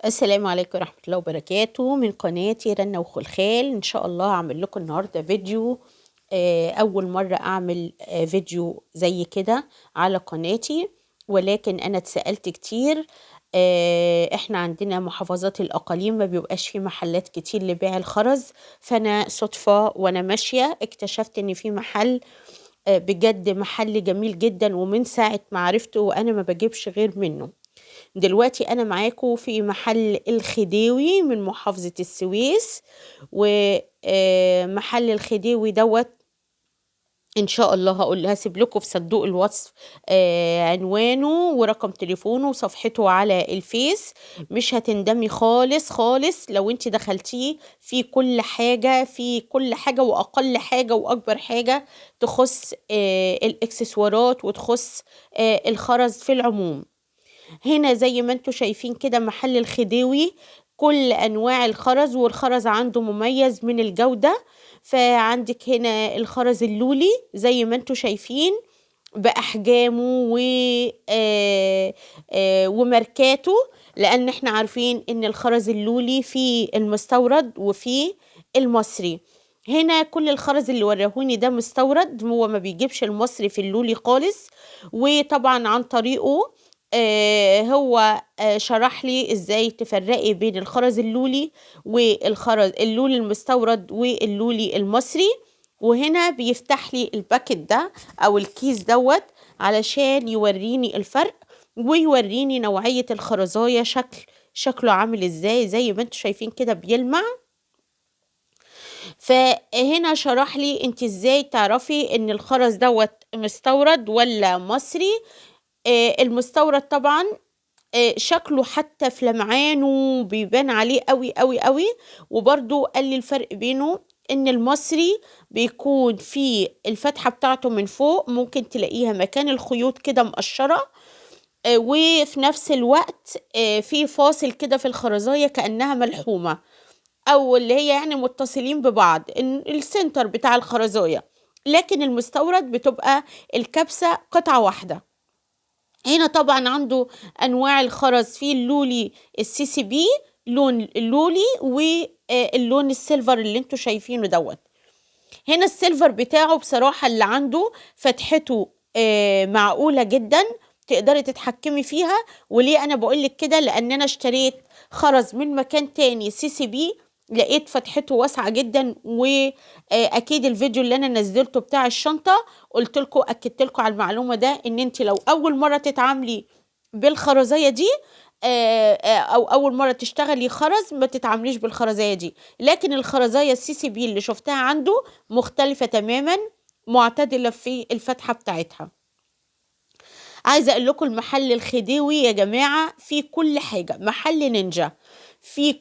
السلام عليكم ورحمة الله وبركاته. من قناتي رنا وخلخال. إن شاء الله هعمل لكم النهاردة فيديو، أول مرة أعمل فيديو زي كده على قناتي، ولكن أنا اتسألت كتير. إحنا عندنا محافظات الأقاليم ما بيبقاش في محلات كتير لبيع الخرز، فأنا صدفة وأنا ماشية اكتشفت إن في محل، بجد محل جميل جدا، ومن ساعة ما عرفته وأنا ما بجيبش غير منه. دلوقتي أنا معاكم في محل الخديوي من محافظة السويس، ومحل الخديوي دوت إن شاء الله هسيب لكم في صندوق الوصف عنوانه ورقم تليفونه وصفحته على الفيس. مش هتندمي خالص خالص لو انت دخلتيه، في كل حاجة، في كل حاجة وأقل حاجة وأكبر حاجة تخص الإكسسوارات وتخص الخرز في العموم. هنا زي ما انتوا شايفين كده محل الخديوي كل أنواع الخرز، والخرز عنده مميز من الجودة. فعندك هنا الخرز اللولي زي ما انتوا شايفين بأحجامه وماركاته، لأن احنا عارفين ان الخرز اللولي في المستورد وفي المصري. هنا كل الخرز اللي وراهوني ده مستورد، هو ما بيجيبش المصري في اللولي خالص. وطبعا عن طريقه هو شرح لي ازاي تفرقي بين الخرز اللولي والخرز اللولي المستورد واللولي المصري. وهنا بيفتح لي ال packet ده او الكيس دوت علشان يوريني الفرق ويوريني نوعية الخرزاية شكله عامل ازاي. زي ما انتوا شايفين كده بيلمع. فهنا شرح لي انت ازاي تعرفي ان الخرز دوت مستورد ولا مصري. المستورد طبعا، شكله حتى في لمعانه بيبان عليه قوي قوي قوي. وبرضو قال لي الفرق بينه ان المصري بيكون في الفتحة بتاعته من فوق ممكن تلاقيها مكان الخيوط كده مقشرة، وفي نفس الوقت، في فاصل كده في الخرزاية كأنها ملحومة، أو اللي هي متصلين ببعض، السنتر بتاع الخرزاية. لكن المستورد بتبقى الكبسة قطعة واحدة. هنا طبعا عنده أنواع الخرز، في اللولي السي سي بي، لون اللولي، واللون ال silver اللي انتوا شايفينه دوت. هنا ال silver بتاعه بصراحة اللي عنده فتحته، معقولة جدا، تقدري تتحكمي فيها. وليه أنا بقولك كده؟ لأن أنا اشتريت خرز من مكان تاني سي سي بي، لقيت فتحته واسعة جدا. وأكيد الفيديو اللي أنا نزلته بتاع الشنطة قلت لكم، أكدت لكم على المعلومة ده، إن أنت لو أول مرة تتعاملي بالخرزية دي، أو أول مرة تشتغلي خرز، ما تتعامليش بالخرزية دي. لكن الخرزية السي سي بي اللي شفتها عنده مختلفة تماما، معتدلة في الفتحة بتاعتها. عايزة أقول لكم المحل الخديوي يا جماعة في كل حاجة، محل نينجا في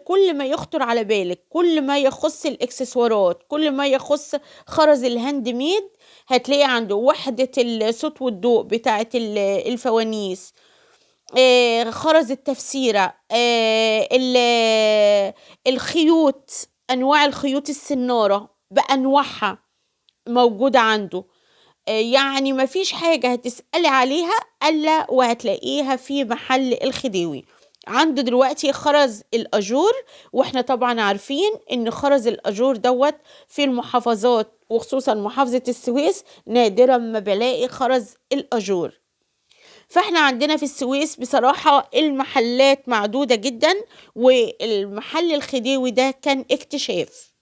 كل ما يخطر على بالك، كل ما يخص الاكسسوارات، كل ما يخص خرز ال handmade هتلاقي عنده. وحدة الصوت والضوء بتاعت الفوانيس، خرز التفسيرة، الخيوط، أنواع الخيوط السنارة بأنواعها موجودة عنده. ما فيش حاجة هتسألي عليها إلا وهتلاقيها في محل الخديوي. عنده دلوقتي خرز الأجور، واحنا طبعا عارفين ان خرز الأجور دوت في المحافظات وخصوصا محافظة السويس نادرا ما بلاقي خرز الأجور. فاحنا عندنا في السويس بصراحة المحلات معدودة جدا، والمحل الخديوي ده كان اكتشاف.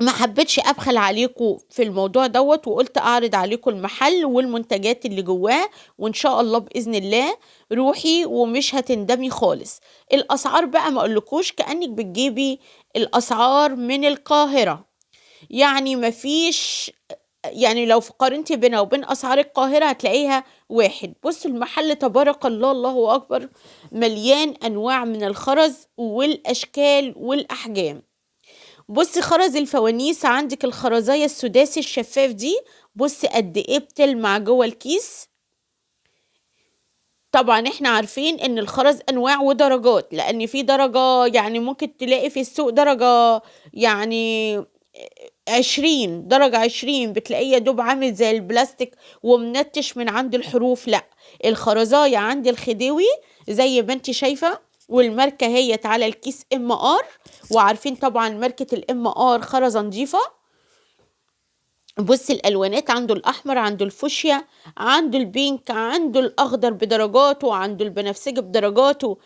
ما حبيتش ابخل عليكم في الموضوع دوت، وقلت اعرض عليكم المحل والمنتجات اللي جواه، وان شاء الله باذن الله روحي ومش هتندمي خالص. الاسعار بقى ما اقولكوش، كانك بتجيبي الاسعار من القاهره، يعني ما فيش، يعني لو قارنتي بينها وبين اسعار القاهره هتلاقيها واحد. بصوا المحل تبارك الله، الله اكبر، مليان انواع من الخرز والاشكال والاحجام. بصي خرز الفوانيس، عندك الخرزاية السداسي الشفاف دي، بصي قد ايه بتلمع جوه الكيس. طبعا احنا عارفين ان الخرز انواع ودرجات، لان في درجة ممكن تلاقي في السوق درجة 20، درجة 20 بتلاقيه يا دوب عامل زي البلاستيك ومنتش من عند الحروف. لا، الخرزاية عند الخديوي زي ما انت شايفة، والماركة هي على الكيس MR، وعارفين طبعا ماركة ال MR خرزة نظيفة. بصي الالوانات، عنده الاحمر، عنده الفوشيا، عنده ال pink، عنده الاخضر بدرجاته، عنده البنفسجي بدرجاته،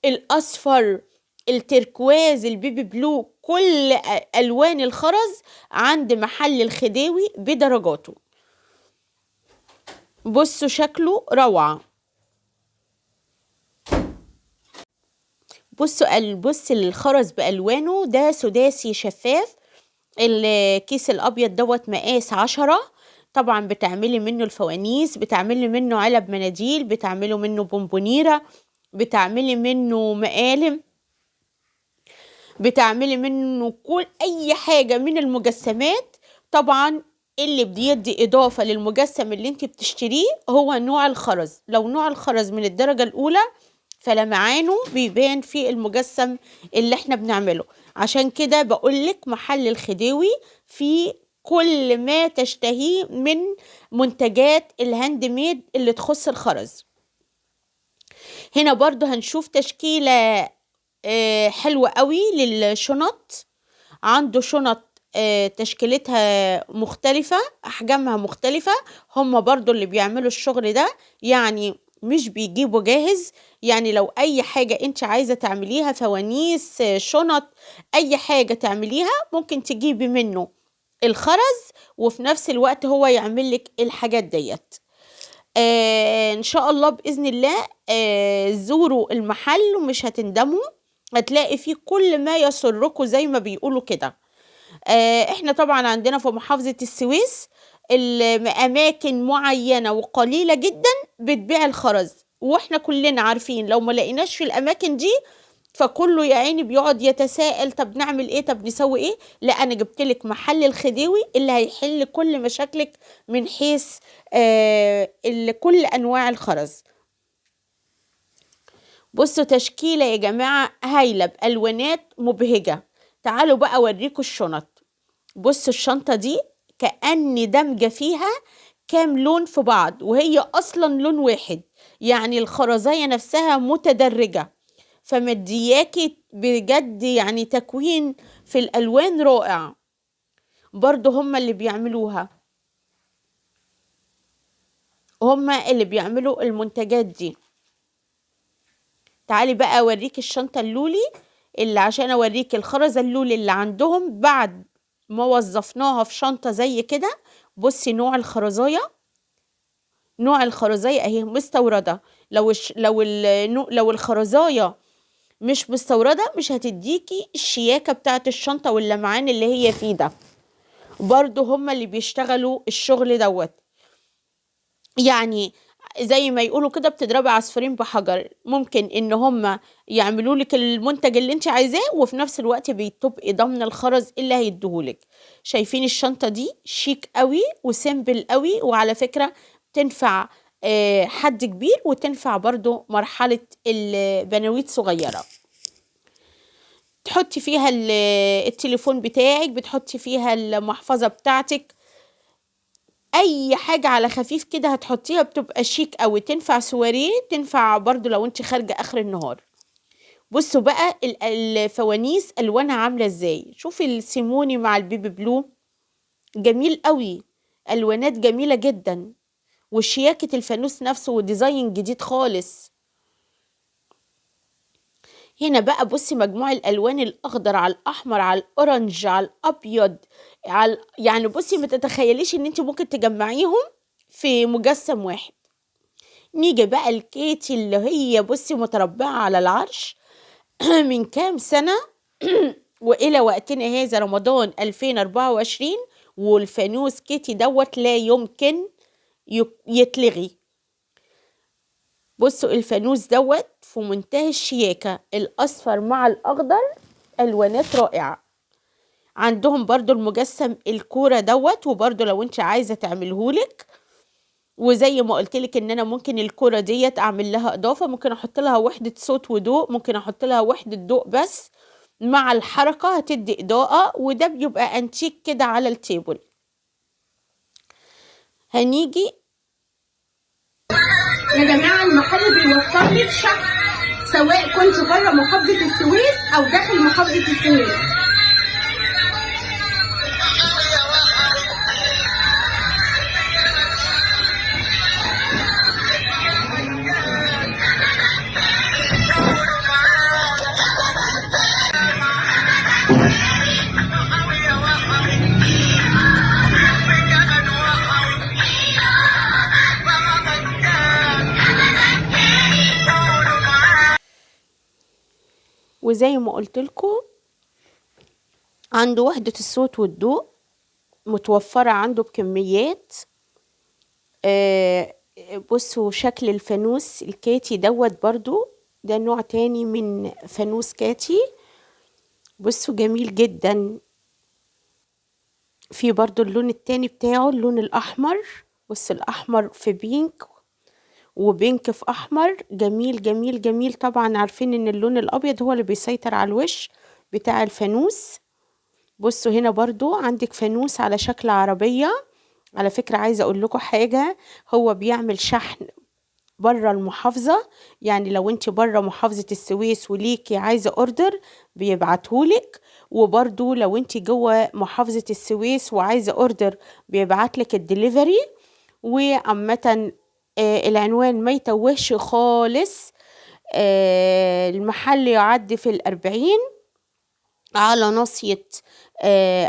الاصفر، التركواز، ال baby blue، كل الوان الخرز عند محل الخديوي بدرجاته. بصوا شكله روعة. بصوا بص الخرز بألوانه، ده سداسي شفاف. الكيس الأبيض دوت مقاس 10. طبعا بتعملي منه الفوانيس، بتعملي منه علب مناديل، بتعملي منه بونبونيرة، بتعملي منه مقالم، بتعملي منه كل أي حاجة من المجسمات. طبعا اللي بيدي إضافة للمجسم اللي انت بتشتريه هو نوع الخرز. لو نوع الخرز من الدرجة الأولى فلمعانه بيبان في المجسم اللي احنا بنعمله. عشان كده بقولك محل الخديوي في كل ما تشتهيه من منتجات ال handmade اللي تخص الخرز. هنا برضو هنشوف تشكيلة حلوة قوي للشنط. عنده شنط تشكيلتها مختلفة، أحجامها مختلفة. هم برضو اللي بيعملوا الشغل ده، يعني مش بيجيبوا جاهز. يعني لو أي حاجة انت عايزة تعمليها، فوانيس، شنط، أي حاجة تعمليها ممكن تجيبي منه الخرز، وفي نفس الوقت هو يعمل لك الحاجات ديت. ان شاء الله بإذن الله زوروا المحل ومش هتندموا، هتلاقي فيه كل ما يسركم زي ما بيقولوا كده. احنا طبعا عندنا في محافظة السويس الأماكن معينة وقليلة جدا بتبيع الخرز، واحنا كلنا عارفين لو ما لقيناش في الأماكن دي فكله يا عيني بيقعد يتساءل طب نعمل ايه، طب نسوي ايه. لا، انا جبتلك محل الخديوي اللي هيحل كل مشاكلك من حيث كل انواع الخرز. بصوا تشكيلة يا جماعة هايلة بألوانات مبهجة. تعالوا بقى اوريكم الشنط. بصوا الشنطة دي كأن دمجة فيها كام لون في بعض، وهي اصلا لون واحد، يعني الخرزية نفسها متدرجة، فمدياكي بجد يعني تكوين في الألوان رائع. برضو هما اللي بيعملوها، هما اللي بيعملوا المنتجات دي. تعالي بقى اوريك الشنطة اللولي، اللي عشان اوريك الخرزة اللولي اللي عندهم بعد ما وظفناها في شنطة زي كده. بصي نوع الخرزاية، نوع الخرزاية اهي مستوردة. لو الخرزاية مش مستوردة مش هتديكي الشياكة بتاعت الشنطة واللمعان اللي هي فيه ده. برضو هما اللي بيشتغلوا الشغل دوت، يعني زي ما يقولوا كده بتضربي عصفورين بحجر. ممكن ان هما يعملوا لك المنتج اللي انت عايزاه، وفي نفس الوقت بتبقي ضامنه الخرز اللي هيديهولك. شايفين الشنطه دي شيك قوي و simple قوي، وعلى فكره تنفع حد كبير، وتنفع برضو مرحله البناويت صغيره. تحطي فيها التليفون بتاعك، بتحطي فيها المحفظه بتاعتك، اي حاجة على خفيف كده هتحطيها بتبقى شيك قوي. تنفع سواريه، تنفع برضو لو انت خارجة اخر النهار. بصوا بقى الفوانيس الوانها عاملة ازاي. شوفي السيموني مع ال baby blue جميل قوي، الوانات جميلة جدا، وشياكة الفانوس نفسه و design جديد خالص. هنا بقى بصي مجموع الالوان، الاخضر على الاحمر على ال orange على الابيض على يعني بصي ما تتخيليش ان انت ممكن تجمعيهم في مجسم واحد. نيجي بقى الكيتي اللي هي بصي متربعة على العرش من كام سنة والى وقتنا هذا رمضان 2024، والفانوس كيتي دوت لا يمكن يتلغي. بصوا الفانوس دوت في منتهى الشياكة، الأصفر مع الأخضر، ألوانات رائعة. عندهم برضو المجسم الكورة دوت، وبرضو لو انت عايزة تعملهولك، وزي ما قلتلك ان انا ممكن الكورة ديت اعمل لها اضافة، ممكن احط لها وحدة صوت وضوء، ممكن احط لها وحدة ضوء بس مع الحركة هتدي اضاءة، وده بيبقى انتيك كده على ال table. هنيجي يا جماعة المحل بيوفر لك شحن. سواء كنت بره محافظة السويس او داخل محافظة السويس. وزي ما قلت لكم عنده وحدة الصوت والضوء متوفرة عنده بكميات. بصوا شكل الفانوس الكاتي دوت برضو، ده نوع تاني من فانوس كاتي، بصوا جميل جدا. في برضو اللون التاني بتاعه اللون الأحمر، بصوا الأحمر في pink و pink في أحمر، جميل جميل جميل. طبعا عارفين ان اللون الأبيض هو اللي بيسيطر على الوش بتاع الفانوس. بصوا هنا برضو عندك فانوس على شكل عربية. على فكرة عايزة اقول لكم حاجة، هو بيعمل شحن برا المحافظة، يعني لو انت برا محافظة السويس وليكي عايزة order بيبعتهولك، وبرضو لو انت جوه محافظة السويس وعايزة order بيبعتلك الدليفري. وعامة العنوان ما يتوهش خالص. المحل يعد في 40 على ناصية،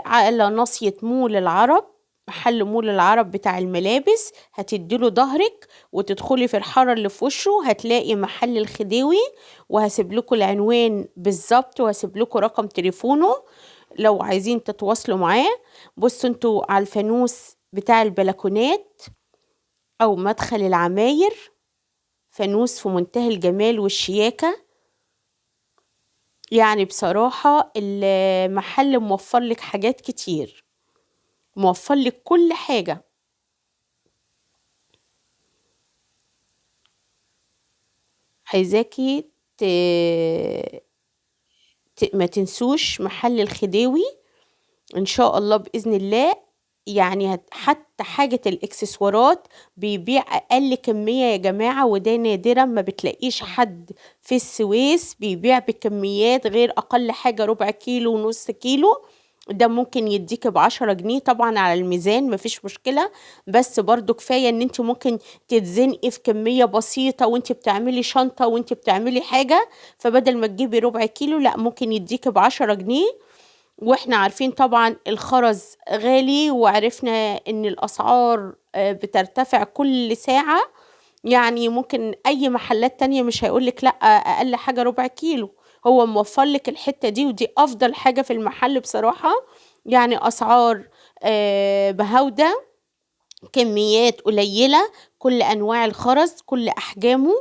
على ناصية مول العرب، محل مول العرب بتاع الملابس. هتديله ظهرك وتدخلي في الحارة اللي في وشه هتلاقي محل الخديوي، وهسيب لكم العنوان بالظبط وهسيب لكم رقم تليفونه لو عايزين تتواصلوا معاه. بصوا انتوا على الفانوس بتاع البلكونات او مدخل العماير، فانوس في منتهى الجمال والشياكة. يعني بصراحة المحل موفر لك حاجات كتير، موفر لك كل حاجة. عايزاكي ما تنسوش محل الخديوي ان شاء الله بإذن الله. يعني حتى حاجة الاكسسوارات بيبيع اقل كمية يا جماعة، وده نادرا ما بتلاقيش حد في السويس بيبيع بكميات غير اقل حاجة ربع كيلو ونص كيلو. ده ممكن يديك ب10 جنيه طبعا على الميزان مفيش مشكلة، بس برضو كفاية ان انت ممكن تتزنقي في كمية بسيطة وانت بتعملي شنطة وانت بتعملي حاجة، فبدل ما تجيبي ربع كيلو لا ممكن يديك ب10 جنيه. واحنا عارفين طبعا الخرز غالي، وعرفنا ان الاسعار بترتفع كل ساعة، يعني ممكن اي محلات تانية مش هيقولك لا اقل حاجة ربع كيلو، هو موفر لك الحتة دي، ودي افضل حاجة في المحل بصراحة. يعني اسعار بهودة، كميات قليلة، كل انواع الخرز كل احجامه،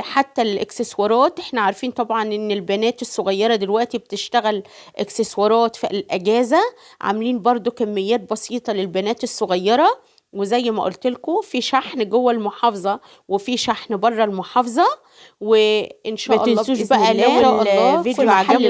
حتى الاكسسوارات. احنا عارفين طبعا ان البنات الصغيرة دلوقتي بتشتغل اكسسوارات في الاجازة، عاملين برضو كميات بسيطة للبنات الصغيرة. وزي ما قلت لكم في شحن جوه المحافظة وفي شحن بره المحافظة. وان شاء ما الله تنسوش بإذن بقى الله لو لو الفيديو الفيديو عجبكم عجبكم.